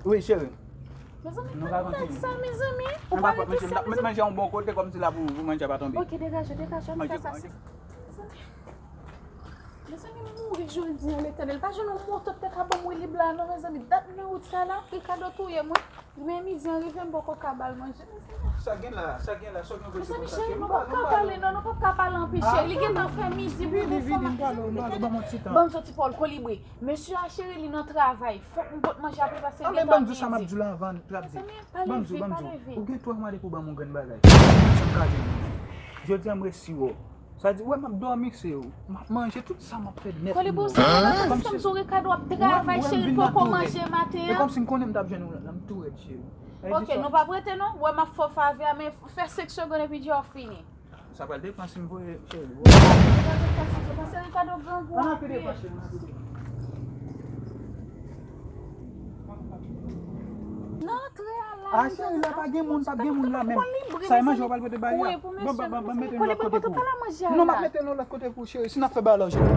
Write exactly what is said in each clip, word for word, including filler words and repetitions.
Wi, cheri. Mezanmi, nou pa kontinye. Sa, mezanmi. Ou pa mete sa, mezanmi. Manje yon bon kote kòmsi la pou, pou manje pa tonbe. Ok, degaje, degaje, nou fè sa. Manje, manje. Mezanmi, m mouri jodi a, Letènèl. Pa jwenn yon moto ki te ka ban m wi lib la, non, mezanmi. Dat nan wout sa la, Ricardo touye m, wi. Men midi an rive, m poko ka ba l manje. Sa gen la, sa gen la, sa gen la. Mezanmi, cheri, nou p ap ka pale, non, nou p ap ka pale anpil, cheri. Li gentan fè midi, pou nou fè manje. Ban m soti, Paul, kolibri. Mesye a, cheri, li nan travay. Fòk m pot manje apre pase li gentan midi. Ban m di w sa m ap di w la avan, trap di. Mezanmi, pa leve, pa leve. Ou gen twa mwa depi w ban m yon grenn bagay. Sa m ka di w. Jodi a, m resi wè w. Sa di, wè, m ap dòmi, se w. M ap manje tout sa m ap fè nèt. Kolibri, sa m ap di w, Ricardo ap travay, cheri, poko manje maten an. E kòmsi m konnen m t ap jwenn ou la, m tou rèd, cheri. Ok, nou p ap rete non. Wè, m ap fè w favè a, men fè senk segonn epi di w fini. Sa pral depanse m voye, cheri. Depanse, depanse, Ricardo grangou anpil. Nan antre a la. Ah, cheri, la pa gen moun, pa gen moun la menm. Sa e manje w pral pote ba yo a? Wi, pou mesye. Ban, ban, ban, ban, mete yon lòt kote pou. Non, m ap mete yon lòt kote pou cheri. Si n ap fè bagay la, cheri.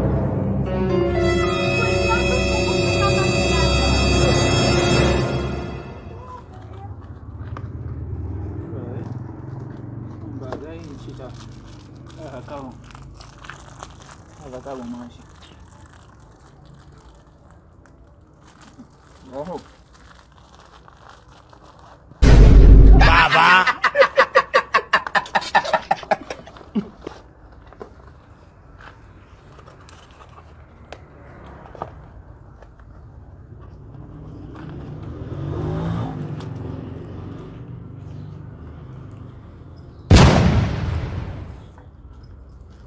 Yon bagay, chita. Ah, vagabon. Ah, vagabon manje. Oh. Baba.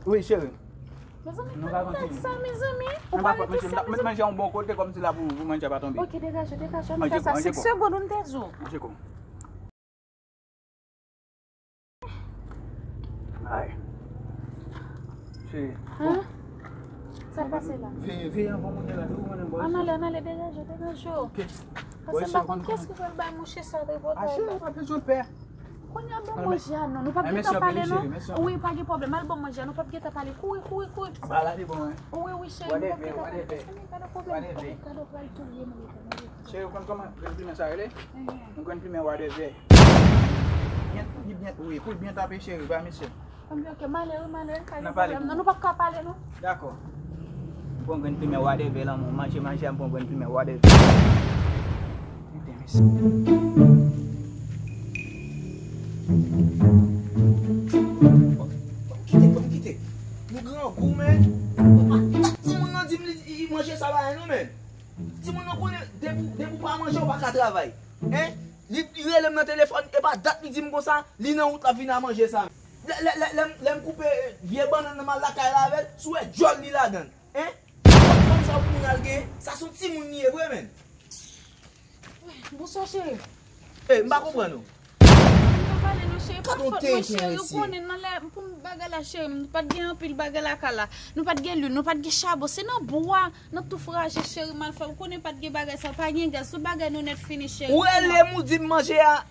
Wi, cheri. Mezanmi, pa fè sa, mezanmi. Ou pa mete sa, mezanmi. Manje yon bon kote kòmsi la pou, pou manje pa tonbe. Ok, degaje, degaje, nou fè sa. Senk segonn, ou m te di w. Manje kou. Ay. Cheri. Hein? Sa k pase la? Veye, veye anvan moun yo la, tou moun yo. Ann ale, ann ale, degaje, degaje w. Ok. Paske m pa konn kiyès ki pral bay mouche sa tripotay la. Ah, cheri, pa bezwen pè. Kounye a, ban manje a non. Nou p ap gentan pale non. Wi, pa gen pwoblèm. Al ban manje a, nou p ap gentan pale. Kouri, kouri, kouri. Bagay la te bon, wi. Wi, wi, cheri, nou p ap gentan pale. Mezanmi, pa gen pwoblèm. Ok, Ricardo pral touye m, Ricardo. Cheri, ou konn kòman grenn pimen sa rele? Mhm. Yon grenn pimen wa de vè. Byen, li byen, wi, pou l byen tape, cheri, ba mesye. Ann, ok, m ale wi, m ale wi, pa gen pwoblèm non, nou p ap ka pale non. Dakò. M pran grenn pimen wa de vè lan, mwen manje manje a, m pran grenn pimen wa de vè. Putain, mesye. Ban m kite, ban m kite. Nou grangou, men. Timoun nan di m li, li manje sa bagay non, men. Timoun nan konnen, depi, depi w pa manje, w pa ka travay. Hein? Li, li rele m nan telefòn, e pa dat li di m konsa, li nan wout l ap vin a manje sa. Lè, lè, lè, lè m, lè m koupe vye bannann nan m al lakay la avè l, si w wè djòl li ladan l. Hein? Fanm sa ou moun al gen, sa se yon timoun li ye vre, menn. Bonswa, cheri. Eh, m pa konprann ou. M pa pale non, cheri. Pa fòt mwen, cheri. Ou konnen nan lè pou m bagay la, cheri, nou pa t gen anpil bagay lakay la. Nou pa t gen lwil, nou pa t gen chabon. Se nan bwa, nan tou fraje, cheri, m al fè. Ou konnen pa t gen bagay sa, pa gen gaz. Tout bagay nou nèt fini, cheri. Ou rele m, ou di m manje a.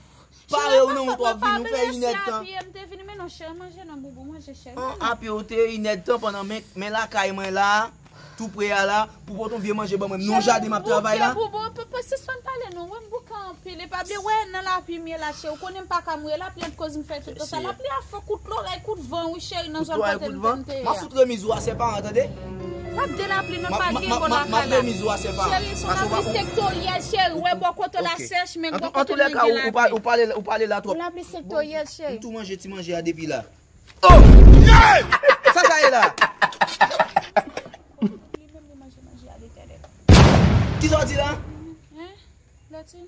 Pare w nan wout w ap vin, ou fè inèdtan. Cheri, pa fòt mwen, se a pye m te vini, men non, cheri, manje non, boubou, manje, cheri. An, a pye w te inèdtan pandan men, men lakay mwen la. Tou pre a la, pou pote yon vye manje ban mwen, nan jaden m ap travay la. Cheri, m bouke, bobo, pa, pa sispann pale non, wè m bouke anpil, e pa bliye, wè nan lapli m ye la, cheri, ou konnen m pa ka mouri, lapli ap koz m fè tout tan sa, lapli a fò, kout lorèy, kout van, wi, cheri, nan zòn kote m te ye a. M ap fout remiz ou a sèpa an, tande? Pa t gen lapli non, pa gen bon lakay la. M ap remiz ou a sèpa an. Cheri, se yon lapli sektoryèl, cheri, wè bò kote la sèch, men bò kote m gen lapli. Ou pale la twòp. Lapli sektoryèl, cheri. M tou manje ti manje a depi la. Oh! Sa sa ye la? Li menm li manje manje a, Letènèl. Kisa w di la? Hein? Lòt wi.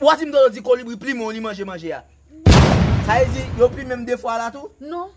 W a di m tande di kolibri plimen w li manje manje a. Sa vle di yo plimen m de fwa la tou? Non.